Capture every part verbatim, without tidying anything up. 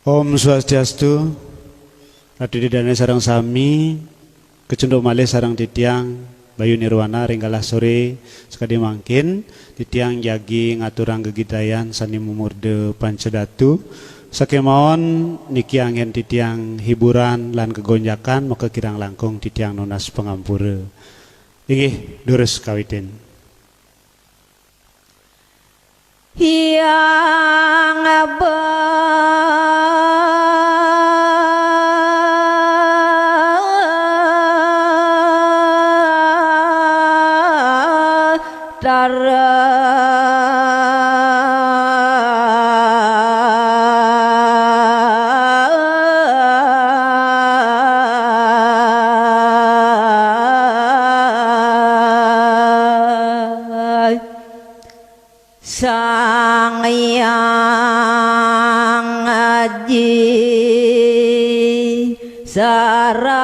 Om Swastiastu. Ratu Ida Dané sareng sami, kecunduk malih sareng titiang Bayu Nirwana ring galah soré sakadi mangkin. Titiang jagi ngaturang gegitayan sané mamurda Panca Datu. Sakémaon niki anggén titiang hiburan lan gegonjakan, maka kirang langkung titiang nunas pangampura. Inggih, durus kawitin. Hyang Batara. Sang Hyang Aji Saraswati,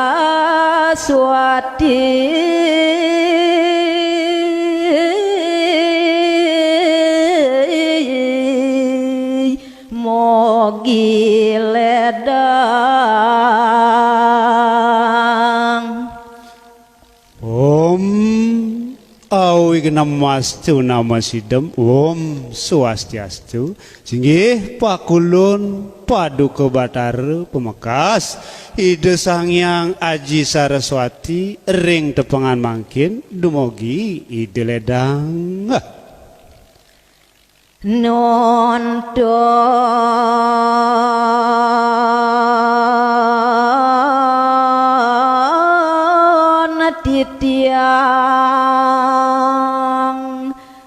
mogi ledang. Om Awighnamastu Namasidam. Om Swastiastu. Singgih pakulun Paduka Batara pamekas Ida Sang Hyang Aji Saraswati ring tepengan mangkin dumugi Ida ledang. Nuntun titiang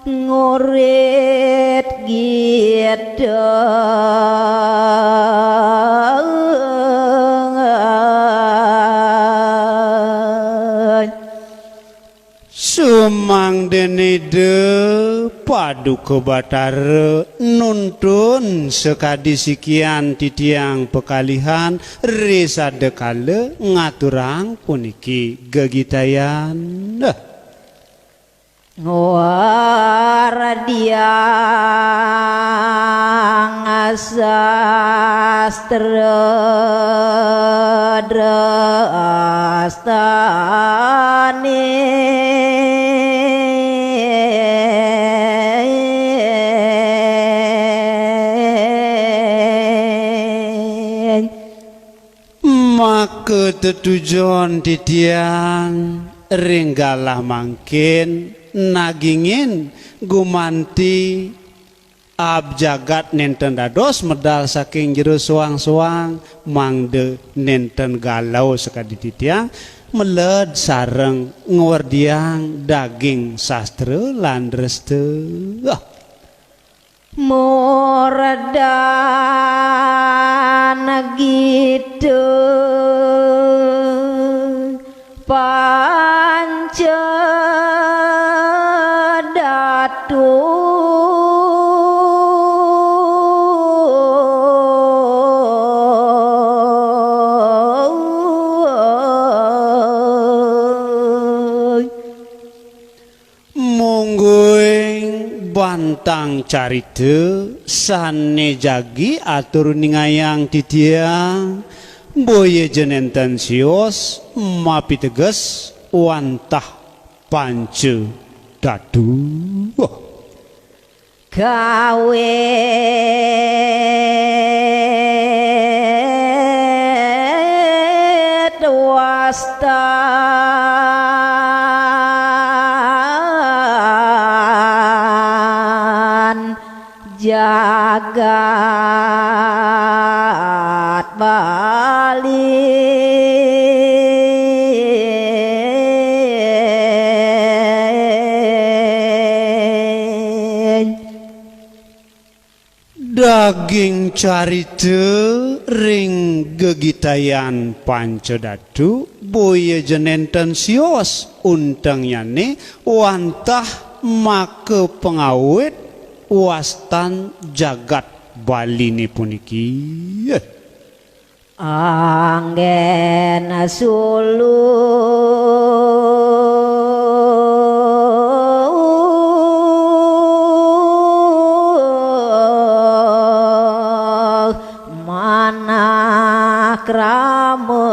ngurit gita. Sumangdané Ida Paduka Batara nuntun sakadi sikian titiang pakalihan ri sada kala ngaturang puniki gegitayan. Ngordiang sastra drastane. Maka tetujon titiang ring galah mangkin nagingin gumanti abjagat nenten dados medal saking jero soang-soang, mangda nenten galau sakadi titiang, meled sareng ngwerdiang daging sastra lan dresta. Murdan gita Panca Datu. Mungguing bantang carita sané jagi atur ningayang titiang, boya ja nénten sios mapiteges wantah panca datu. Kawit wastan jagat Bali. Daging carita ring gegitayan Panca Datu, boya ja nénten sios untengnyané wantah maka pangawit wastan jagat Baliné puniki. Anggén suluh Krama.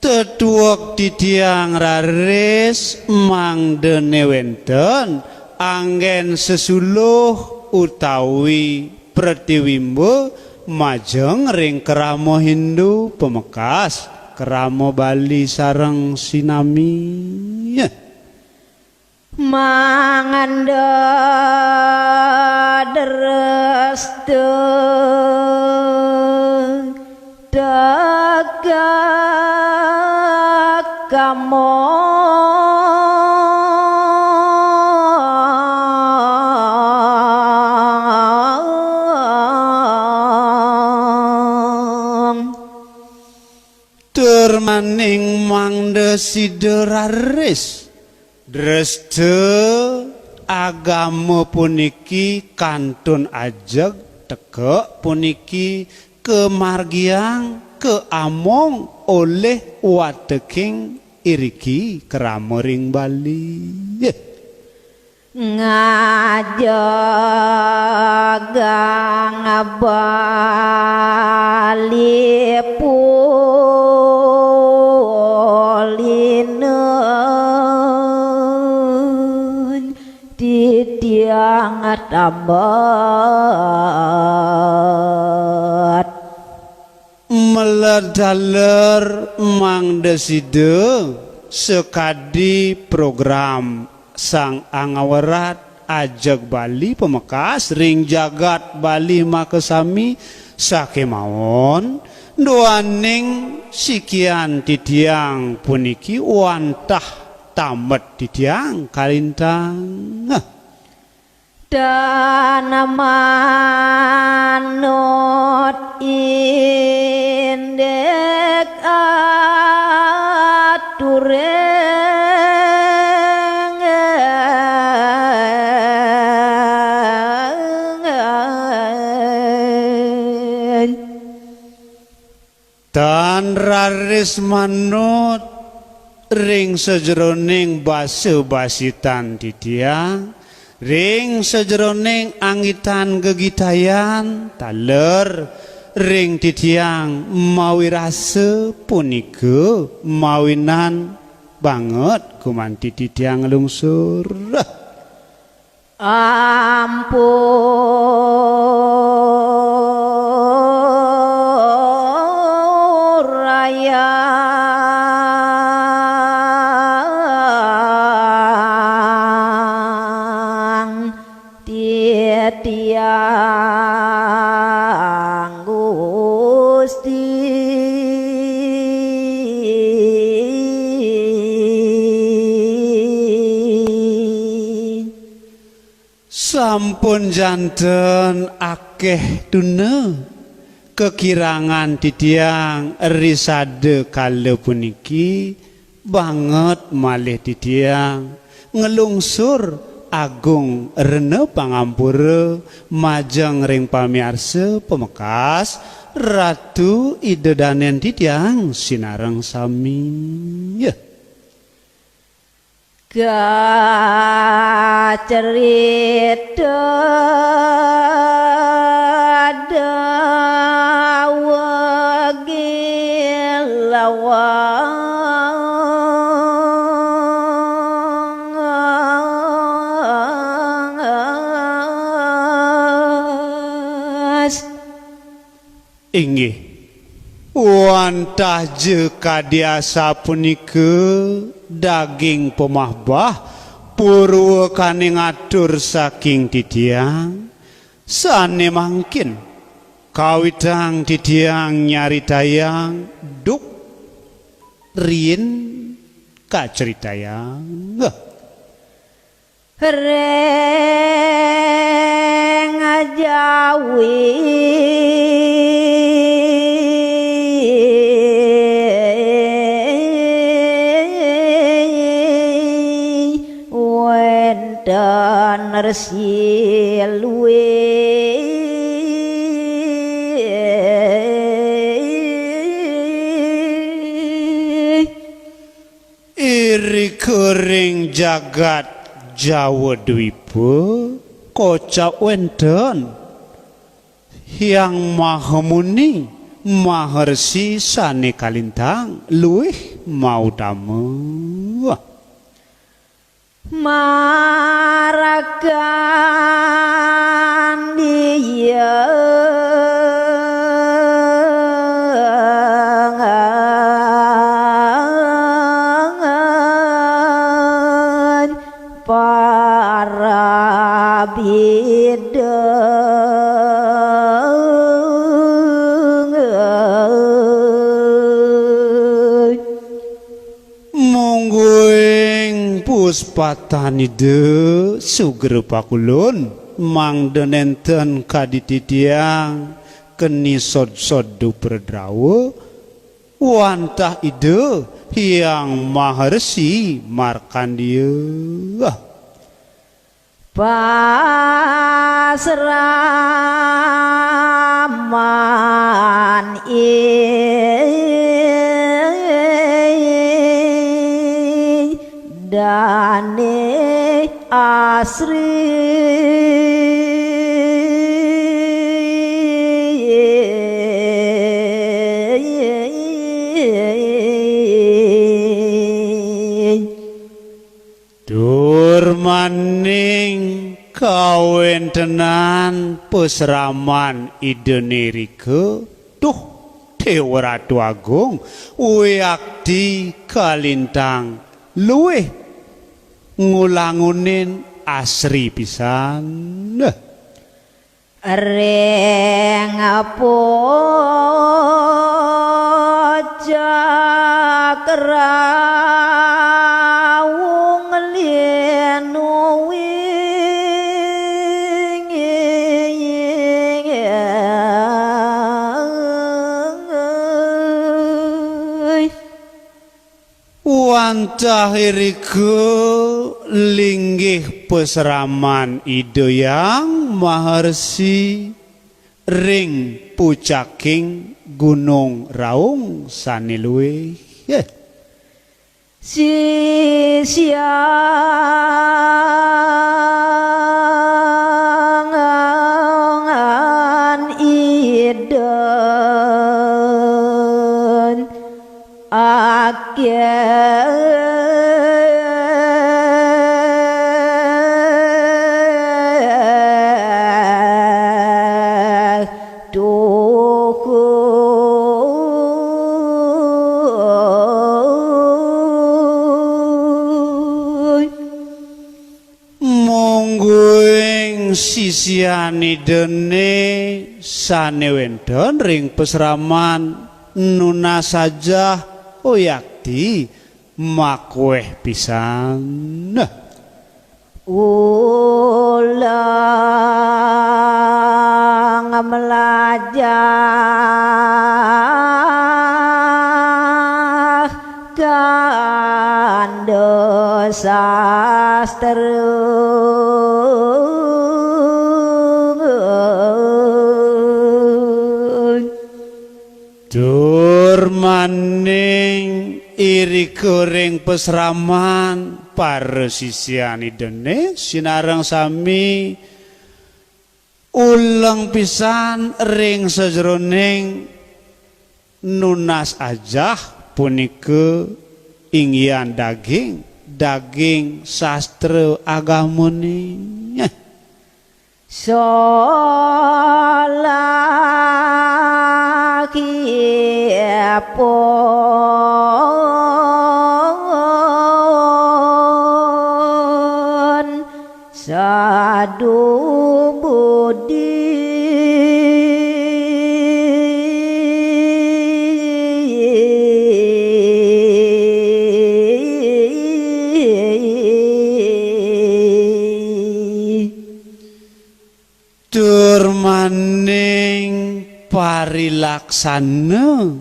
Tetuek titiang raris mangdene wenten anggen sesuluh utawi pretiwimba majeng ring krama Hindu pamekas krama Bali sareng sinami. Mangda dresta tegak kamong. Tur maning mangda sida raris dresta agama puniki kantun ajeg teka puniki kamargiang kaamong olih wateking iriki krama ring Bali. Ngajegang Bali pulinan titiang tambet. Meled taler mangda sida sakadi program Sang Angawerat ajeg Bali pamekas ring jagat Bali makasami, sakémaon duaning sikian titiang puniki wantah tambet titiang kalintang. Tan manut indik aturing. Tan raris manut ring sajeroning basa-basitan titiang, ring sajeroning anggitan gegitayan, taler ring titiang mawirasa punika mawinan banget gumanti titiang nglungsur. Ampurayang titiang Gusti. Sampun janten akéh tuna kakirangan titiang ri sada kala puniki, banget malih titiang nglungsur agung rena pangampura majeng ring pamiarsa pamekas Ratu Ida Danén titiang sinareng sami. Kacerita daweg lawas. Inggih, wantah ja kadi asapunika daging pamahbah purwa kaning atur saking titiang, sané mangkin kawitang titiang nyaritayang duk riin kacritayang. Ring jawi wénten resi luih. Irika ring jagat Jawa Dwipa, kocap wénten Hyang Maha Muni, Maharsi sané kalintang luwih mautama. Mungguing puspatan Ida sugra pakulun, mangda nénten kadi titiang keni sodsod dupradrawa, wantah Ida Hyang Maharsi Markandia. Pasraman ing dané asri. Tur maning kawéntenan pasraman Idané irika, duh, Déwa Ratu Agung, wiakti kalintang luwih ngulangunin asri pisan. Ring pucak raung linuwing. Wantah irika linggih pasraman Ida Hyang Maharsi ring pucaking Gunung Raung sané luwih. Sisian Ida. Akéh tuhuy. Mungguing sisian Idané sané wénten ring pasraman nunas ajah, wiakti makuéh pisan. Ulang mlajah kanda sastra. Tur maning irika ring pasraman para sisian Idané sinareng sami uleng pisan ring sajeroning nunas ajah punika inggihan daging, daging sastra agamané. Salahipun sadu budi. Tur maning parilaksana,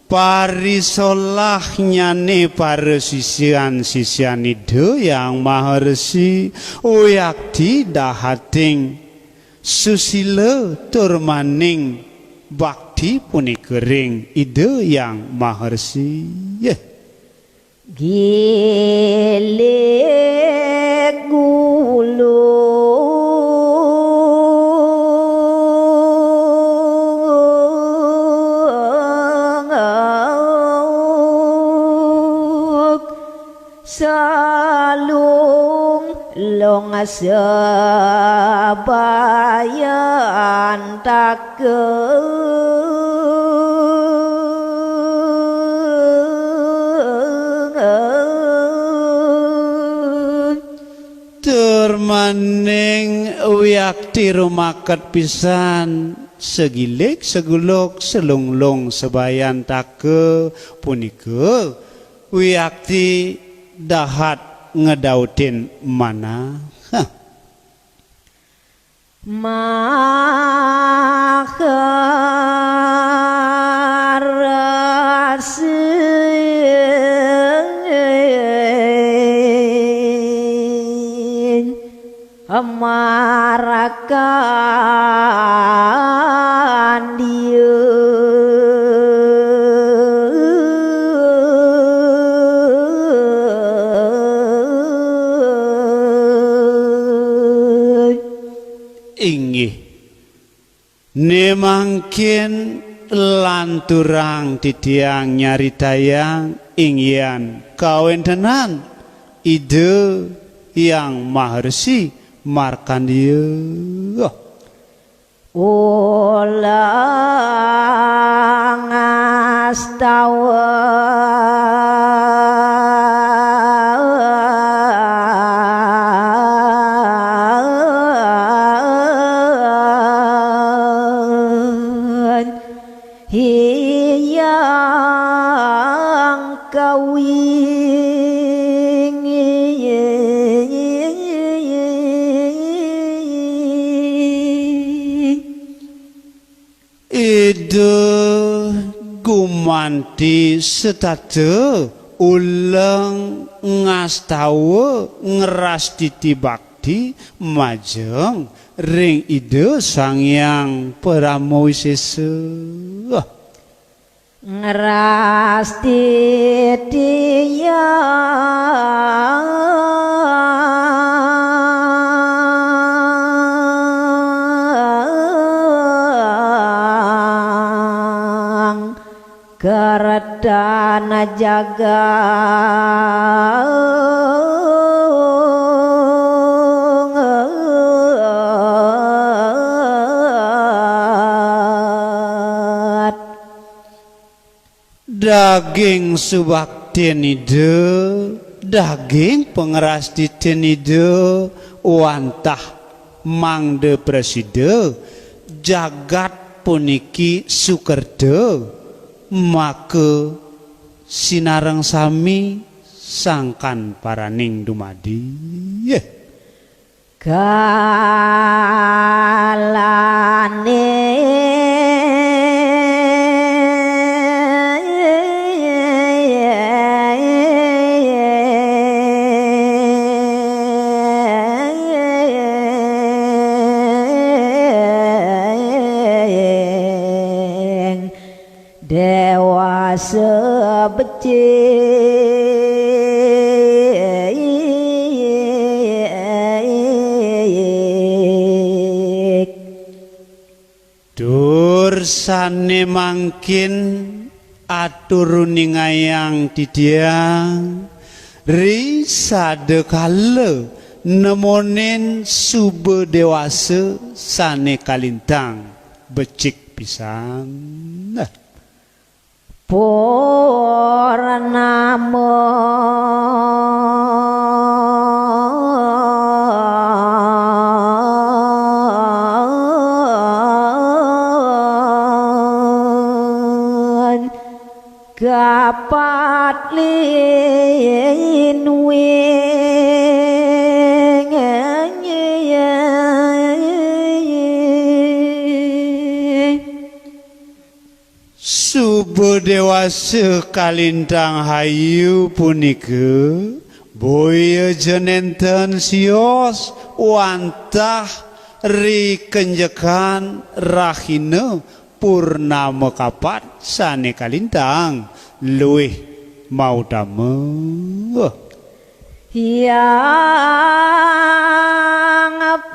parisolah nyané para sisian-sisian Ida Hyang Maharsi, wiakti dahating susila tur maning bakti punika ring Ida Hyang Maharsi. Gilik gulu. Sabayantaka. Tur maning wiakti rumaket pisan segilik seguluk selunglung Sabayantaka punika wiakti dahat ngedautin manah. Hah. Maharasin marakan dia. Inggih. Né mangkin lanturang titiang nyaritayang inggihan kawéntenan Ida Hyang Maharsi Markandeya. Ulang astawa. Hyang Kawing. Ida gumanti setata uleng ngastawa ngrastiti bakti majeng ring Ida Sang Hyang Paramawisésa. Ngrastiti Hyang Kertana Jagat. Daging subaktin Ida, daging pangrastitin Ida, wantah mangda prasida jagat puniki sukerta, maka sinareng sami sangkan paraning dumadi. Kalane dewasa becik. Tur sane mangkin atur uningayang titiang, ri sada kala nemonin suba dewasa sane kalintang becik pisan. Purnama. Kapat linuing. Suba dewasa kalintang hayu punika, boya ja nenten sios wantah ri kenjekan rahina purnama kapat sane kalintang luih mautama. Hyang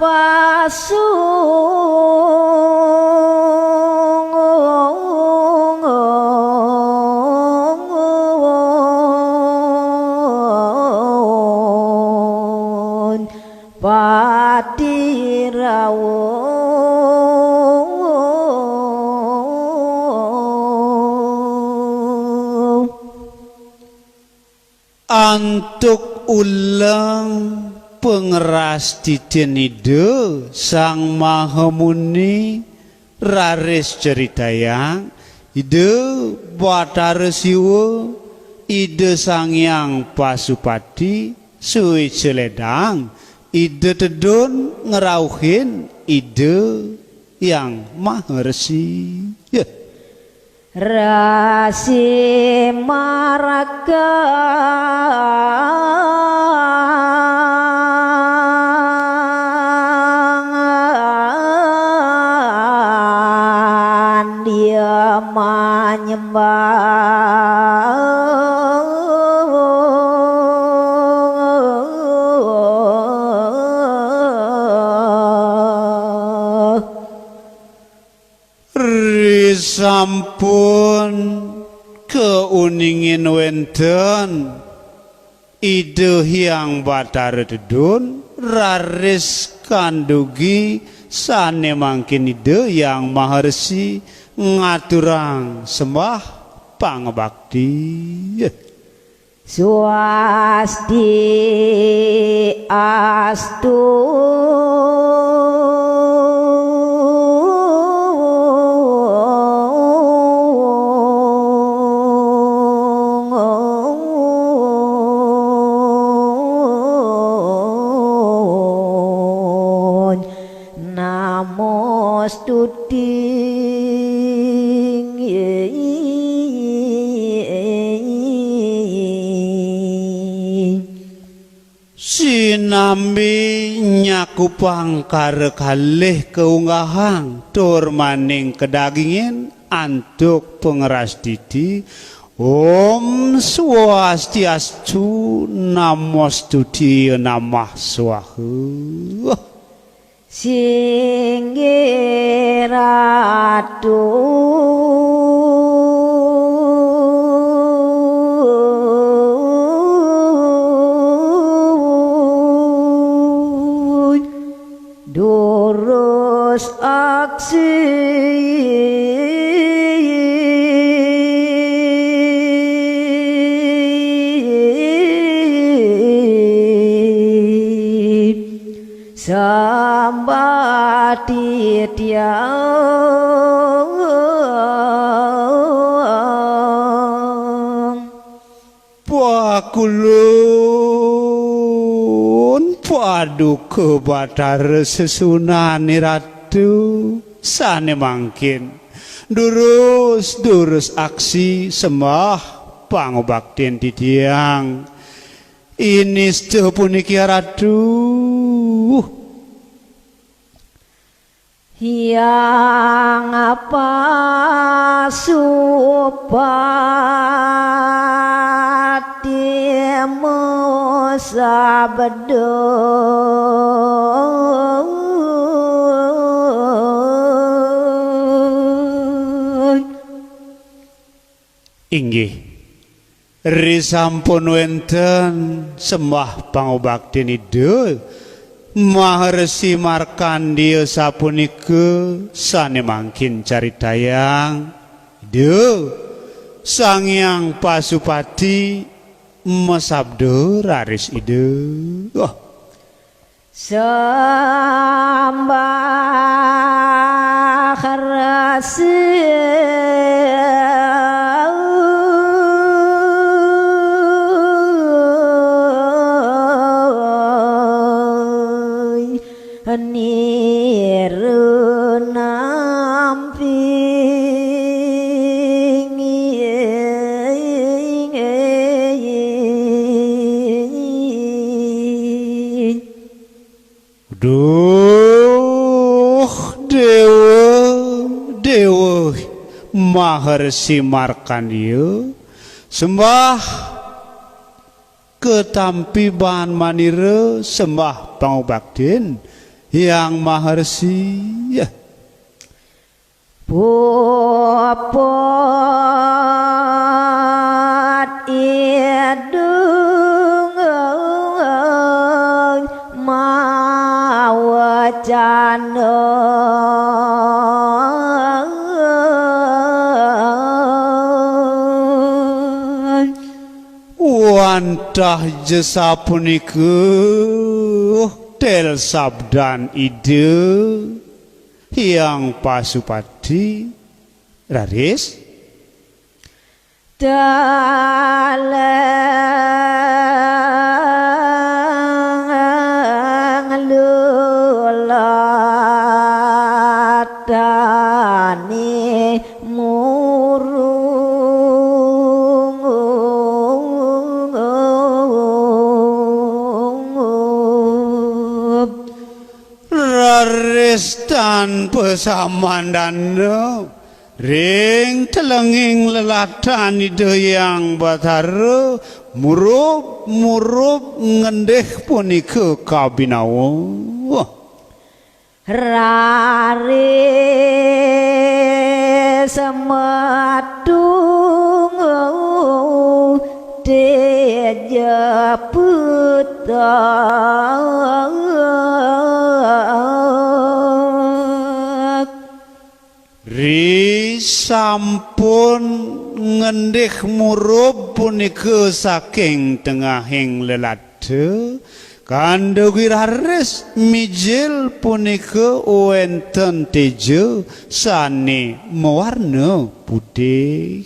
Pasungun. Rawuh. Antuk uleng pangrastitian Ida Sang Mahamuni raris caritayang, Ida Batara Siwa, Ida Sang Hyang Pasupati, suwija ledang, Ida tedun ngrauhin Ida Hyang Maha Resi. Yeh. Resi markandya manyembah. Risampun kauningin wénten Ida Hyang Batara tedun, raris kandugi sané mangkin Ida Hyang Maharesi ngaturang sembah pangabakti. Swasti astu. Namo stuti. Sinambi nyakupang kara kalih kaunggahang tur maning kadagingin antuk pangrastiti, Om Swastiastu, Namostuti, Namah Swaha. Singgih Ratu. Durus aksi. Sambati tiang. Pakulun paduka Batara Sesuhunan Ratu sané mangkin. Durus, durus aksi sembah pangubaktin titiang. Inista puniki Ratu. Hyang Pasupati masabda. Inggih. Risampun wénten sembah pangubaktin Ida Maharesi Markandia sapunika sané mangkin caritayang. Ida Sang Hyang Pasupati masabda raris Ida. Wah. Sambah resi. Niru nampi. Duh, Déwa, Déwa, Maharsi Markandia, sembah katampi ban manira, sembah pangubaktin Hyang Maharsi. Puput idung mawaca. Wantah ja sapunika tel sabdan Ida Hyang Pasupati, raris. Raris tan pasamandana ring telenging lelatan Ida Hyang Batara, murub-murub ngendih punika kabinawa. Ri sampun ngendih murub punika saking tengahing lelata, kandugi raris mijil punika wenten teja sane mawarna putih.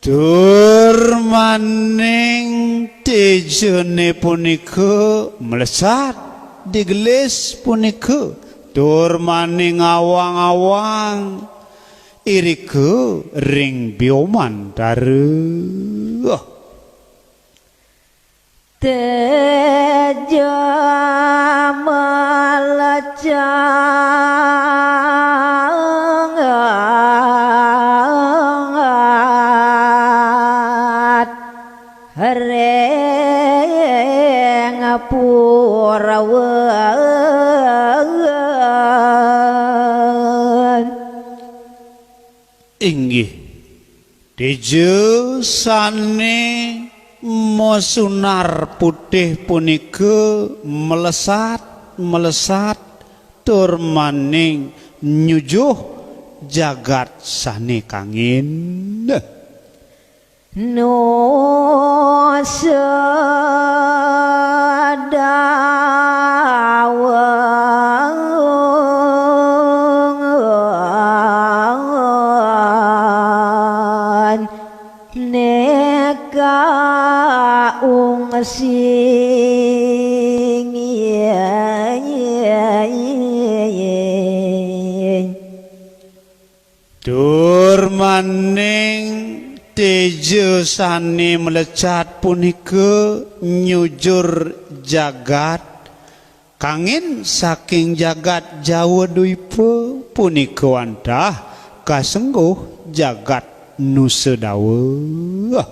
Tur maning tejane punika mlesat digelis punika, tur maning awang-awang irika ring biomantara. Inggih, teja sane masunar putih punika mlesat-mlesat tur maning nyujuh jagat sane kangin. Tur maning teja sane mlecat punika nyujur jagat, kangin saking jagat Jawa Dwipa punika wantah kasengguh jagat Nusa Dawa.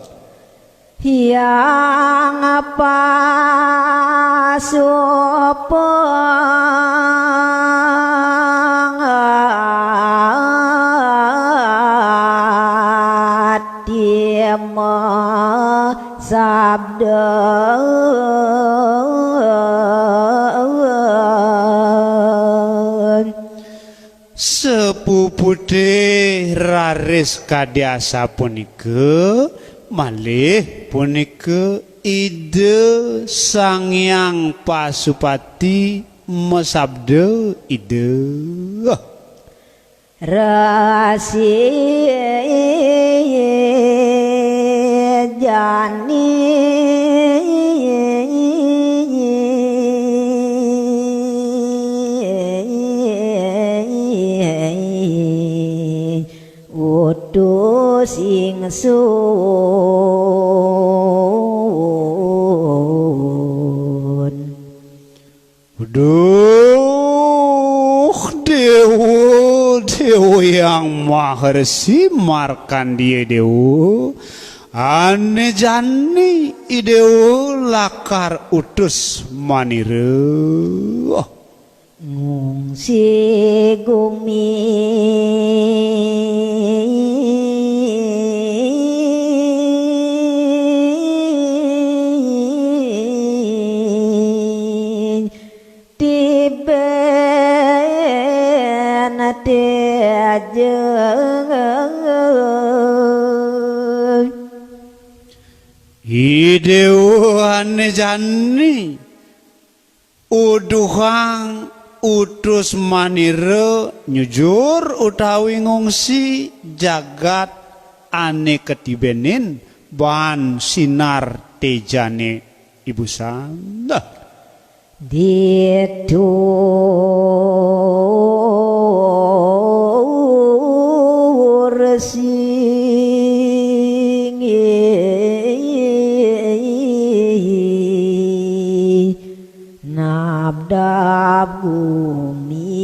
Sapupute raris kadi asapunika, malih punika Ida Sang Hyang Pasupati masabda, Ida. Duh, Dewa, Dewa Hyang Maharesi markandia Déwa, ané jani Déwa lakar utus manira. Ngungsi gumi tiben tejeng. I Déwa ané jani uduhang utus manira nyujur utawi ngungsi jagat ané katibenin baan sinar téjané Ibu Sang. Ditu nabdab gumi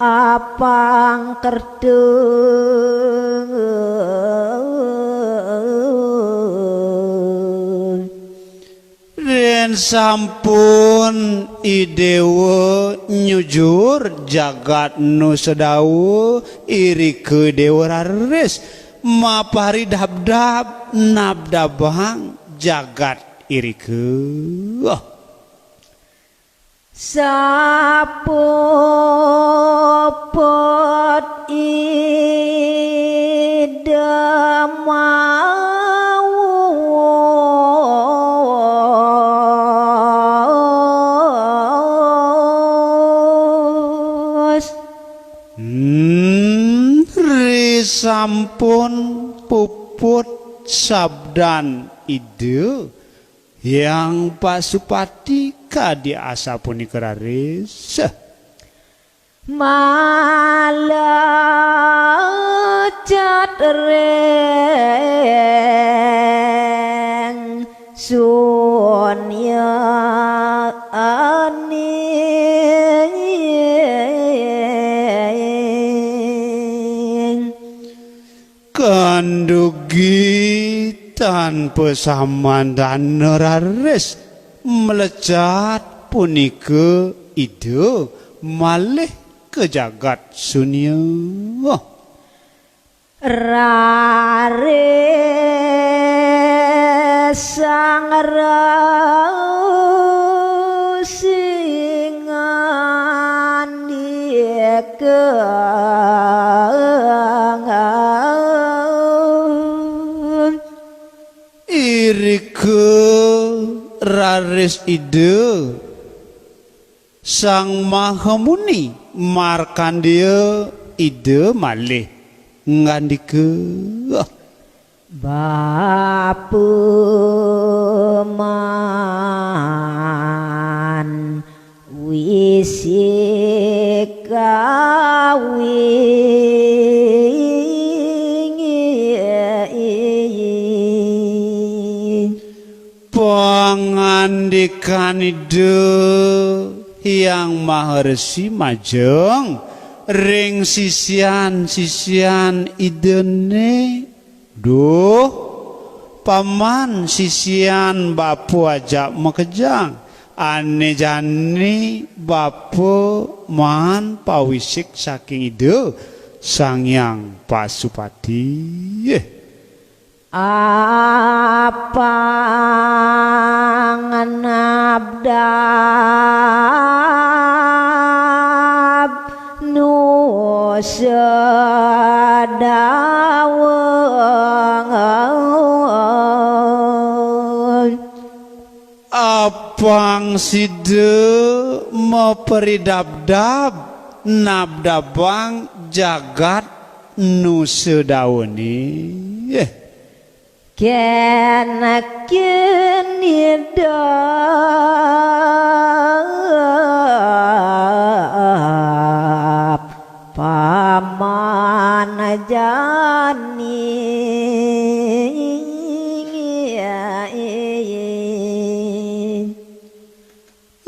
apang kerteng. Yén sampun I Déwa nyujur jagat nu sedawa, irika Déwa raris maparidabdab nabdabang jagat irika. Sapuput Ida maos. Hmm, risampun puput sabdan Ida, Hyang Pasupati kadi asapunika raris. Malecat ring sunyaning. Kandugi tanpa samantana raris mlecat punika Ida malih ka jagat sunya. Raris Sang Resi ngandika. Irika raris Ida Sang Mahamuni markandia Ida malih ngandika. Bapa man wisi kawing. Pangandikan Ida Hyang Maharesi majeng ring sisian-sisian Idané. Duh, paman sisian bapa ajak makejang, ané jani bapa maan pawisik saking Ida Sang Hyang Pasupati. Apang nabdab nu sedawa. Apang sida maparidabdab nabdabang jagat nu sedawané. Kén kinidab paman jani.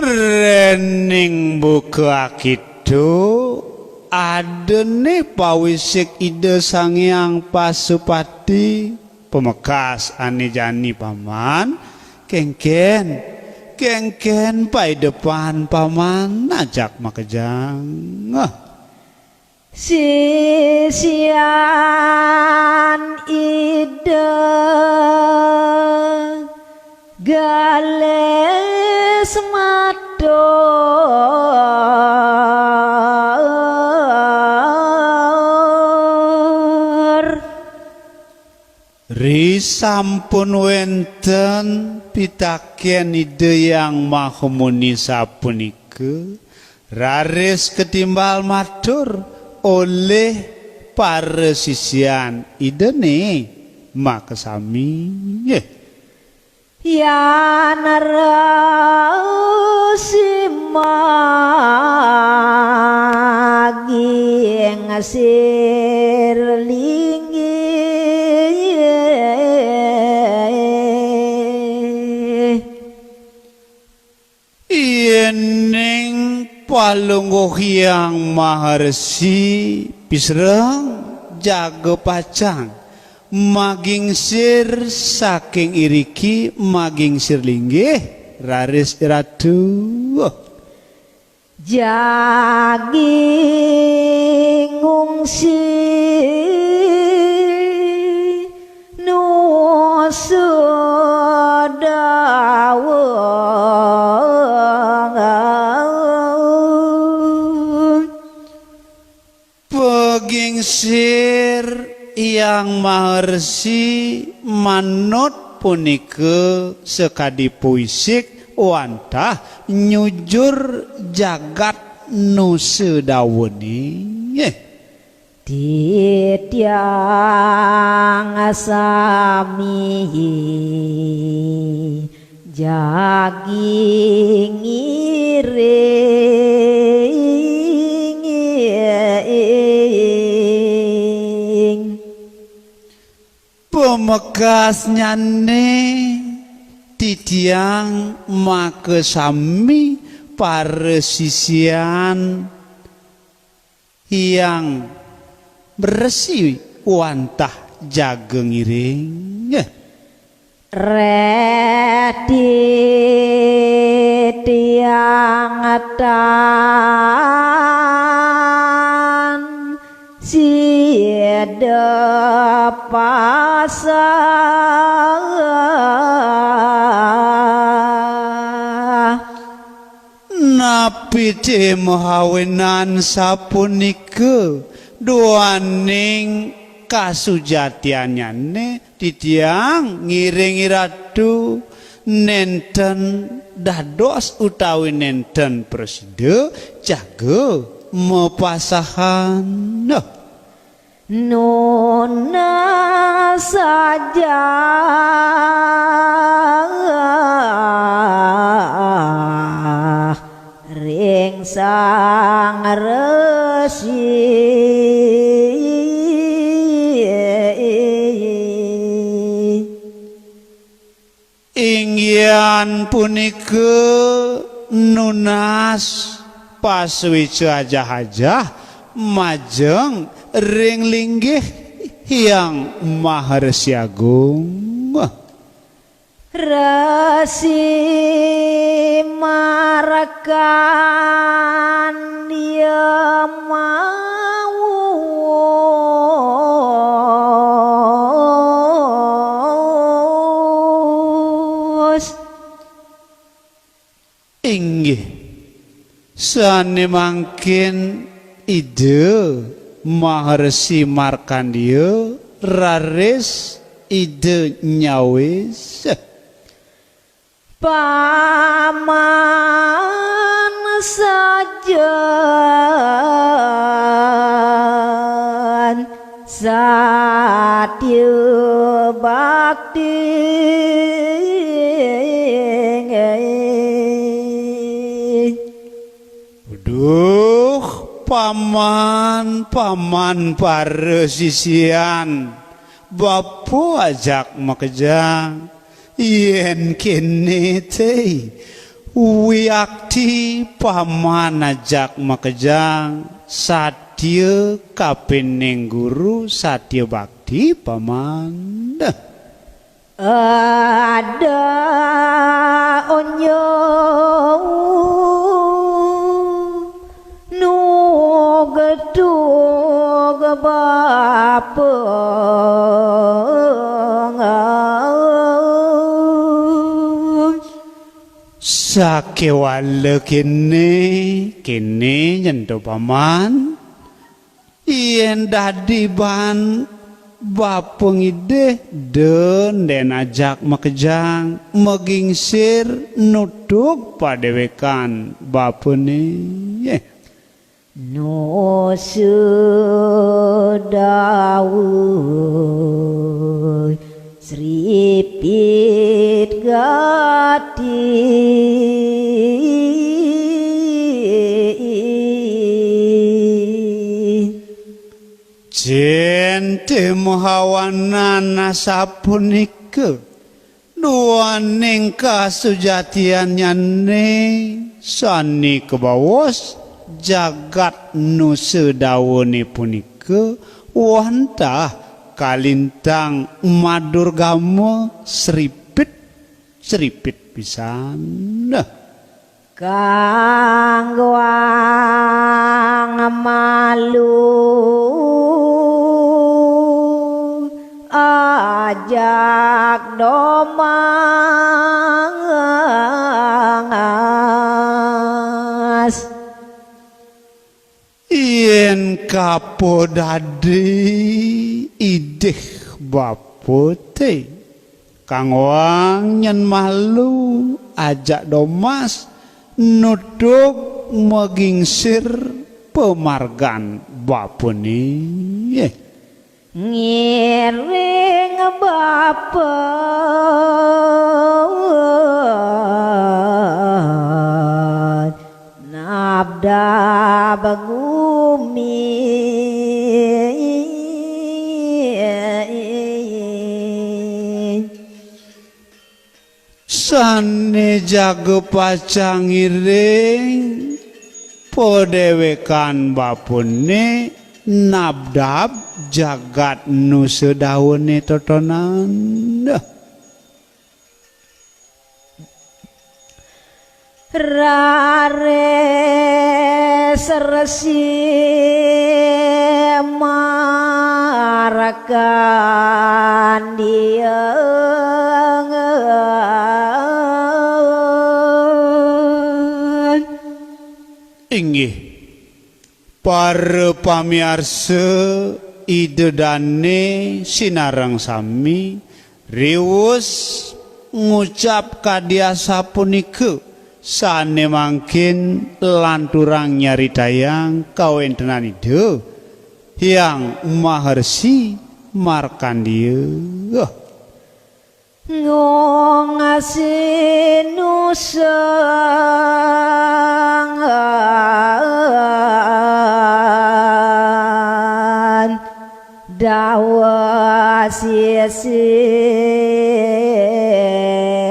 Rening buka akitu, ada né pawisik Ida Sang Hyang Pasupati, pamekas ané jani Paman, kénkén, kénkén paidepan Paman ajak makejang. Sisian Ida Galis matur. Risampun wénten pitakén Ida Hyang Mahamuni sapunika, raris katimbal matur olih para sisian Idané makasami. Nggih. Yan resi maging sir linggih. Yéning Palungguh Hyang Maharesi pisreng jaga pacang magingsir saking iriki magingsir linggih raris iratu. Jagi ngungsi nusu dawa. Pagingsir Hyang Maharesi manut punika sakadi pawisik wantah nyujur jagat nusa dawané. Titiang sami jagi ngiring. Pamekasnyané titiang makasami para sisian Hyang Resi wantah jaga ngiring. Reti tiang tan sida pasah. Napi té mawinan sapunika duaning kasujatiannyané titiang ngiring Ratu nénten dados utawi nénten prasida jaga mapasahan. Nunas saja ring Sang Resi. Inggihan punika nunas pasuéca ajah-ajah majeng ring linggih Hyang Maharesi Agung. Resi Markandia maus. Inggih, sané mangkin Ida Maharesi Markandia raris Ida nyawis. Paman sajan satya bakti. Duh, paman, paman para sisian, bapa ajak makejang. Yén kéné té, Wiakti paman ajak makejang, satia kapining guru, satia bakti paman. Ada onyo nu getug bapa. Sakewala kene, kene nyen to paman. Yen dadi ban bapa ngidih, den den ajak makejang, magingsir nutug padewekan bapane. Nusa dawa sripit gati. Cinta mahawanan asapunika. Duaning kasujatiannyané sané kabaos jagat Nusa Dawané punika wantah kalintang madurgama sripit-sripit pisan. Kanggoang malu ajak domas. Yén kapadadi idih bapa té, kanggoang nyén malu ajak domas nutug magingsir pamargan bapané. Ngiring bapa nabdab gumi. Sané jaga pacang ngiring padéwékan bapané nabdab jagat Nusa Dawané totonan. Raris Resi Markandia. Inggih, para pamiarsa, Ida Dané sinareng sami riwus ngucap kadi asapunika, sané mangkin lanturang nyaritayang kawéntenan Ida Hyang Maharsi Markandia. Ngong sinusang dawa sisi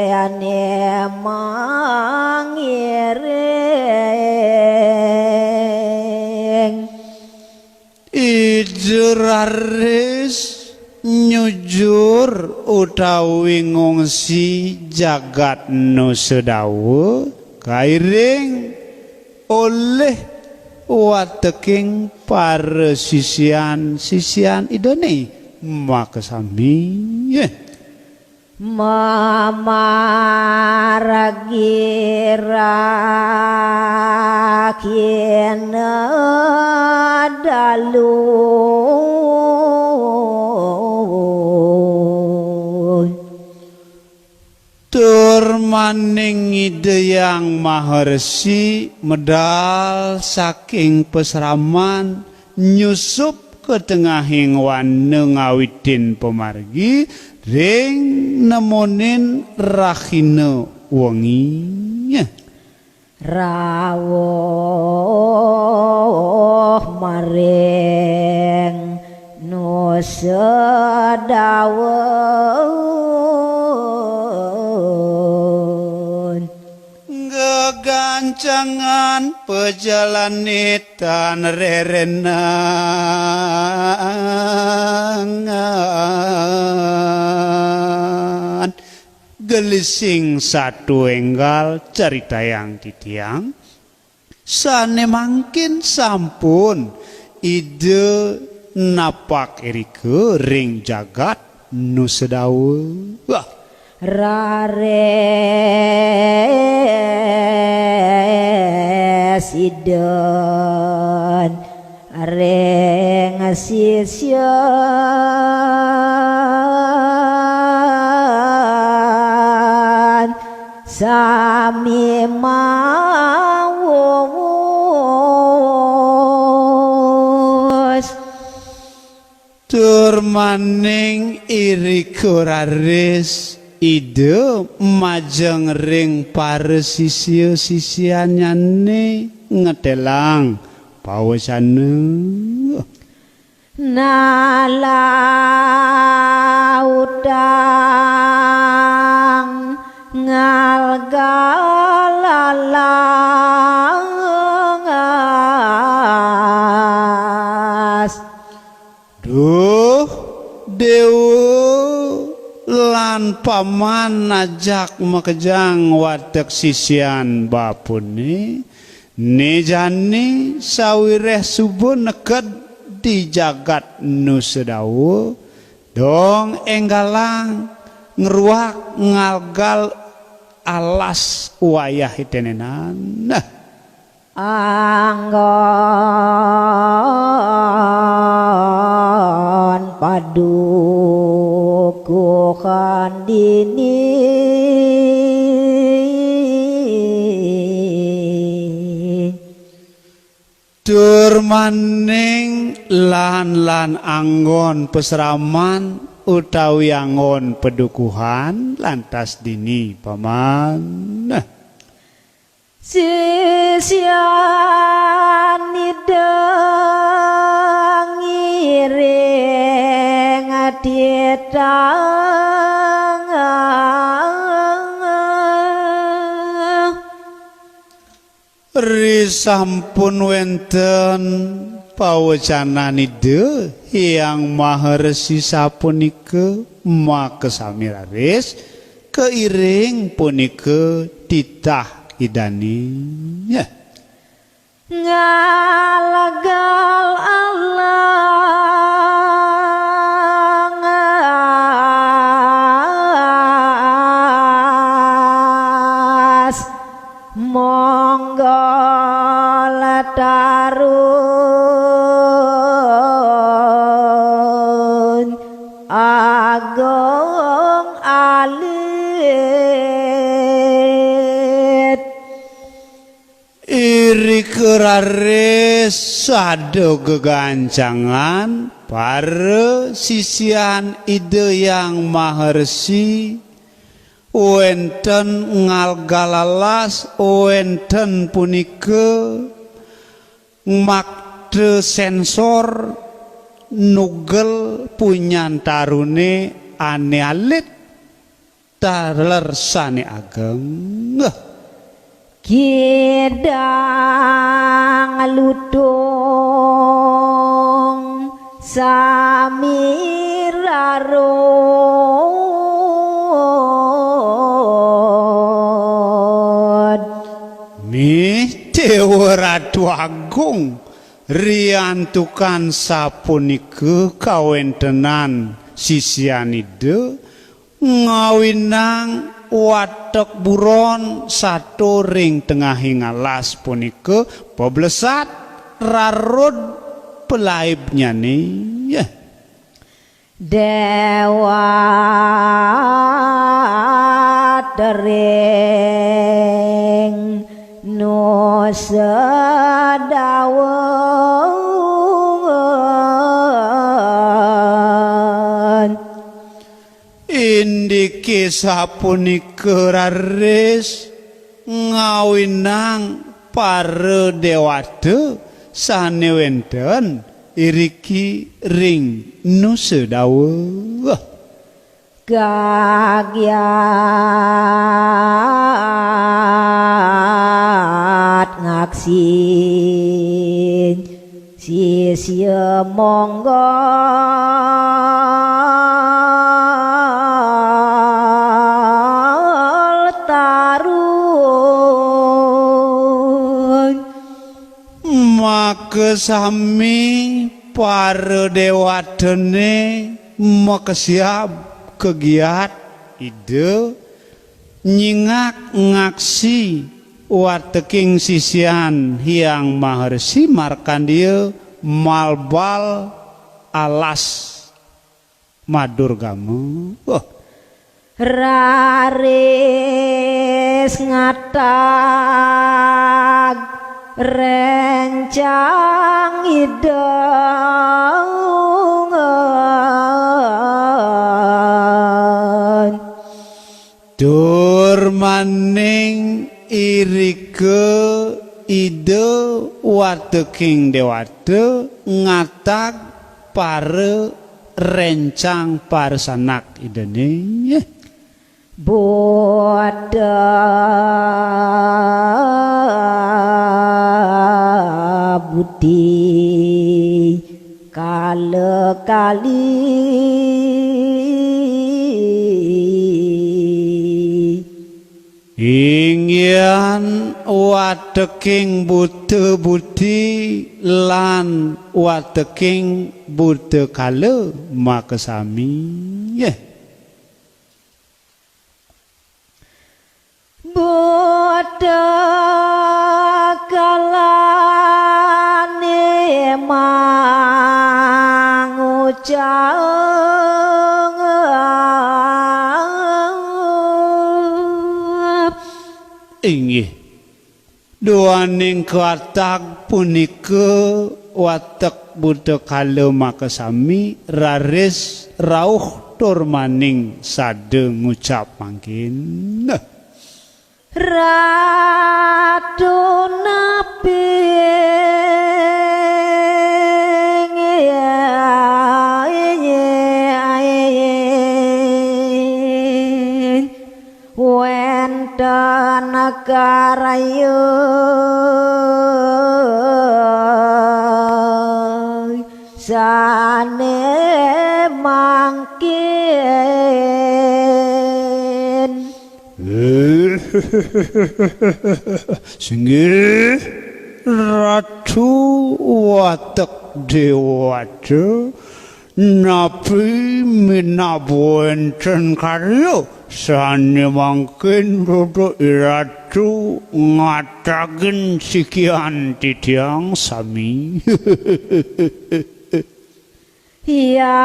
ane mangiring. Ida raris nyujur utawi ngungsi jagat Nusedawa, kairing olih wateking para sisian-sisian Idane makasami. Mamargi rakina dalu. Tur maning Ida Hyang Maharesi medal saking pasraman nyusup ka tengahing wana ngawitin pamargi ring nemonin rahina wengi. Rawuh maring Nusedawa. Jangan pejalanitan rerenangan. Gelising satu enggal caritayang titiang. Sane mangkin sampun Ida napak irika ring jagat Nusedawa. Wah. Raris Ida ring sisian sami mawus. Tur maning irika raris Ida majeng ring para sisia-sisiannyane ngetelang pawecana. Nala utang ngalgal lalas. Duh, Dewa lan Paman ajak makejang watek sisian bapune, ne jani sawireh suba neked di jagat Nusedawa, dong enggalang ngruak ngalgal alas wayah itenenan. Nah. Anggon padukuhan dini. Tur maning lan-lan anggon pasraman utawi anggon padukuhan lantas dini, Paman. Sisian Ida ngiring titah. Risampun wenten pawecanan Ida Hyang Maha Resi sapunika, makasami raris kairing punika titah Idane. Ngalgal alas monggo latarun agung alit. Irika raris sada gegancangan para sisian Ida Hyang Maha Resi, wenten ngalgal alas, wenten punika makta sensor nugel punyan tarune ane alit taler sane ageng. Kidang lutung sami rarud. Mih Dewa Ratu Agung, riantukan sapunika kawentenan sisian Ida, ngawinang watek buron sato ring tengahing alas punika pablesat rarud pelaibnyane. Dewat ring Nusa Dawet. Indike sapunika raris ngawinang para dewata sane wenten iriki ring Nusa Dawa. Gagya At ngaksin sisya monggo tarun. Makasami para dewatane makesiab kegiat Ida nyingak ngaksi wateking sisian Hyang Maharsi Markandeya malbal alas madurgama. Wah. Raris ngatag rencang Ida Tur maning irika Ida wateking dewata ngatag para rencang para sanak Idane. Buddha Budi kala kali. Inggihan wateking buta budi lan wateking buta kala makasami. Nggih. Buta kalane mangucap. Inggih. Duaning kaatag punika watek buta kala makasami raris rauh tur maning sada ngucap mangkin. Ratu napi wenten karya sane mangkin. Singgih Ratu watek dewata, napi minab wenten karya sane mangkin dudu Iratu ngatagin sikian titiang sami. Hyang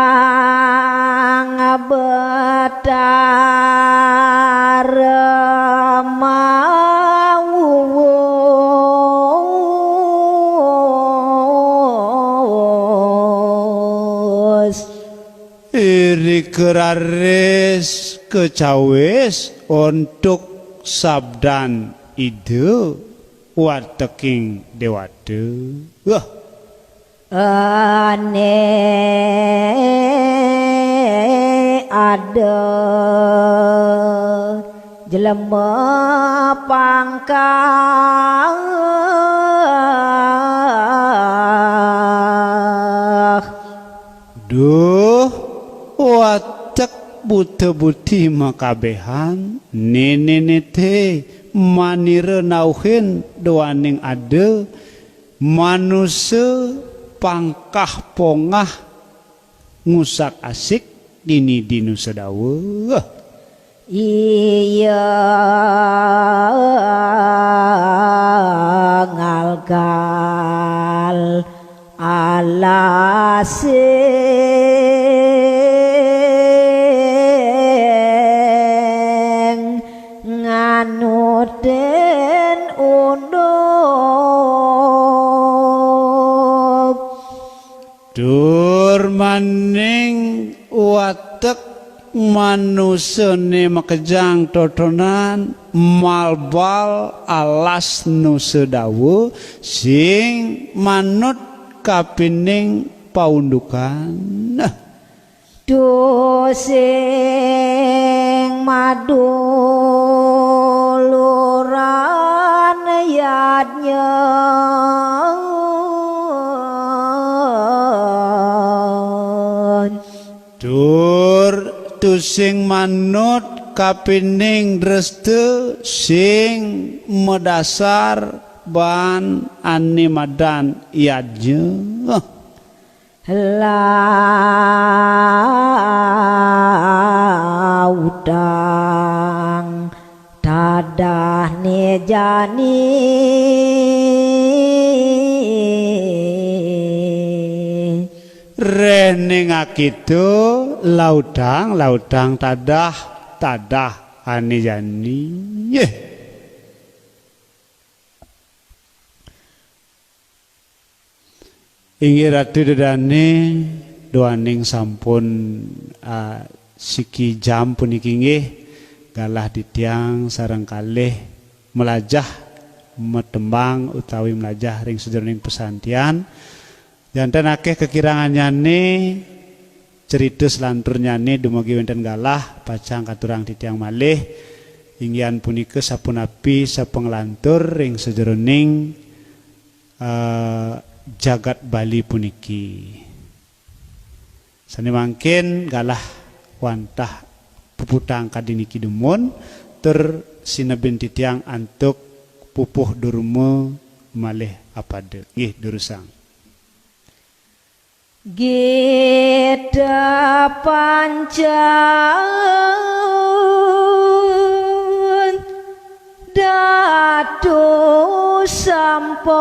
Betara mawus. Irika raris kacawis ontok sabdan Ida wateking dewata. Wah. Ane ada jelema pangkah. Duh, watek buta budi makabehan, nene nete manira nauhin duaning ada manusa pangkah pongah ngusak asik dini dinu sedawa. Iya ngalgal alasing nganutin unduk. Tur maning watek manusane makejang totonan malbal alas nusa dawa sing manut kapining paundukan. Tusing maduluran Tur tusing manut kapining dresta sing madasar baan ané madan yadnya. Lautang tadah né jani. Réh ning akita, lautang, lautang tadah, tadah ané jani. Yéh. Inggih Ratu Ida dané, duaning sampun, ah, siki jam puniki inggih galah titiang sareng kalih malajah matembang utawi malajah ring sajeroning pasantian. Janten akéh kakirangannyané, cerita selanturnyané dumugi wénten galah, pacang katurang titiang malih, inggih punika sapunapi sapanglantur ring sajeroning eh, jagat Bali puniki. Sané mangkin galah wantah puputang kadi niki dumun, tur sinebin titiang antuk pupuh durma malih apada. Nggih, durusang. Gita pancen datu sampun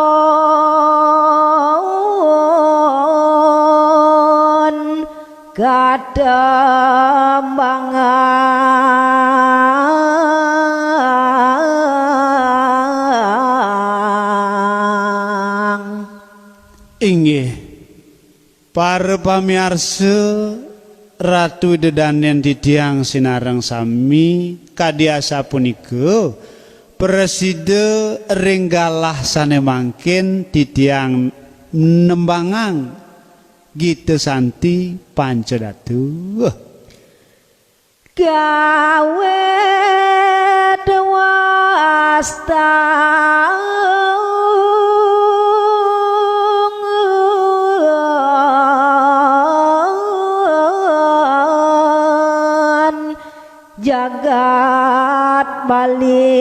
katembangang. Inggih. Para pamiarsa, Ratu Ida Dané titiang sinareng sami, kadi asapunika, prasida ring galah sané mangkin titiang nembangang Gita Santi Pancadatu. Kawit wastan jagat Bali.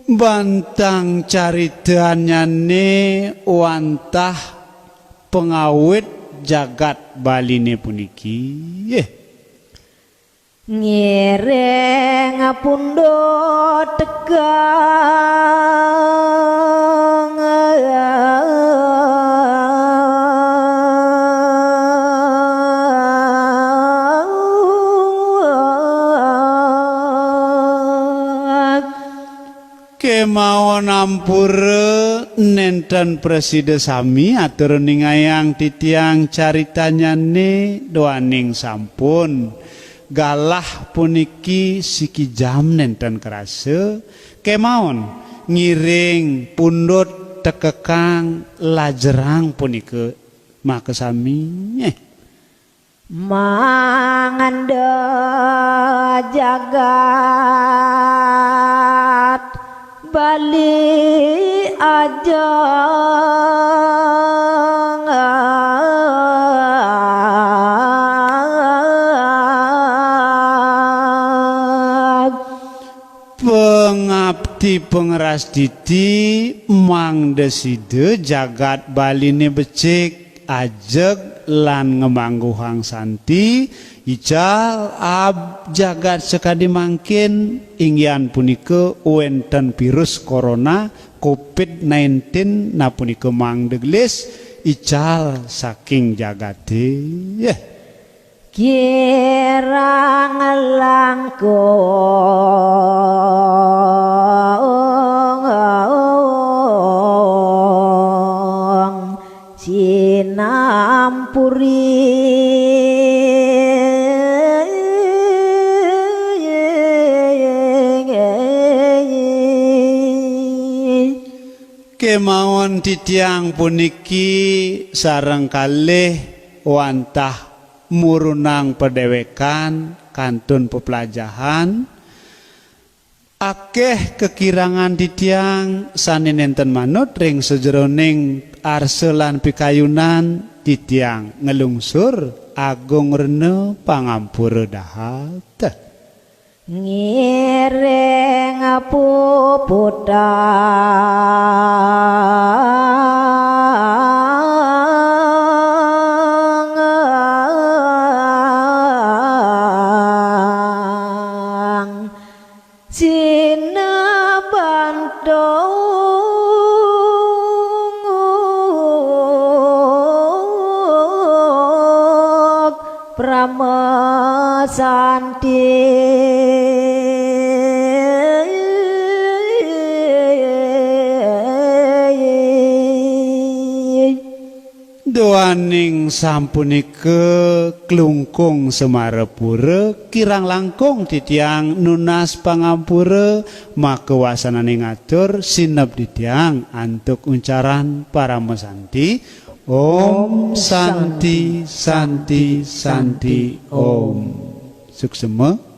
Bantang caritannyané wantah pangawit jagat Baliné puniki. Ngiring pundut tekang. Kémaon ampura nénten prasida sami atur ningayang titiang caritannyané duaning sampun galah puniki siki jam nénten krasa. Kémaon ngiring pundut tekekang lajerang punika makasami. Mangda jagat Bali ajeng. Pangapti pangrastiti mangda sida jagat Baliné becik, ajeg lan ngamangguhang santi, ical ab jagat sakadi mangkin, inggihan punika wénten virus corona covid nineteen napunika mangda gelis, ical saking jagaté. Kirang langkung sinampuri. Kémaon titiang puniki sareng kalih wantah murunang padéwékan kantun peplajahan, akéh kekirangan titiang sané nénten manut ring sajeroning arsa lan pikayunan, titiang nglungsur agung rena pangampura dahat. Ngiring puputang sinabantong Parama Santi. Duaning sampunika Klungkung Semarapura, kirang langkung titiang nunas pangampura, maka wasananing atur sineb titiang antuk uncaran Parama Santi. Om Santi, Santi, Santi, Om. Suksema.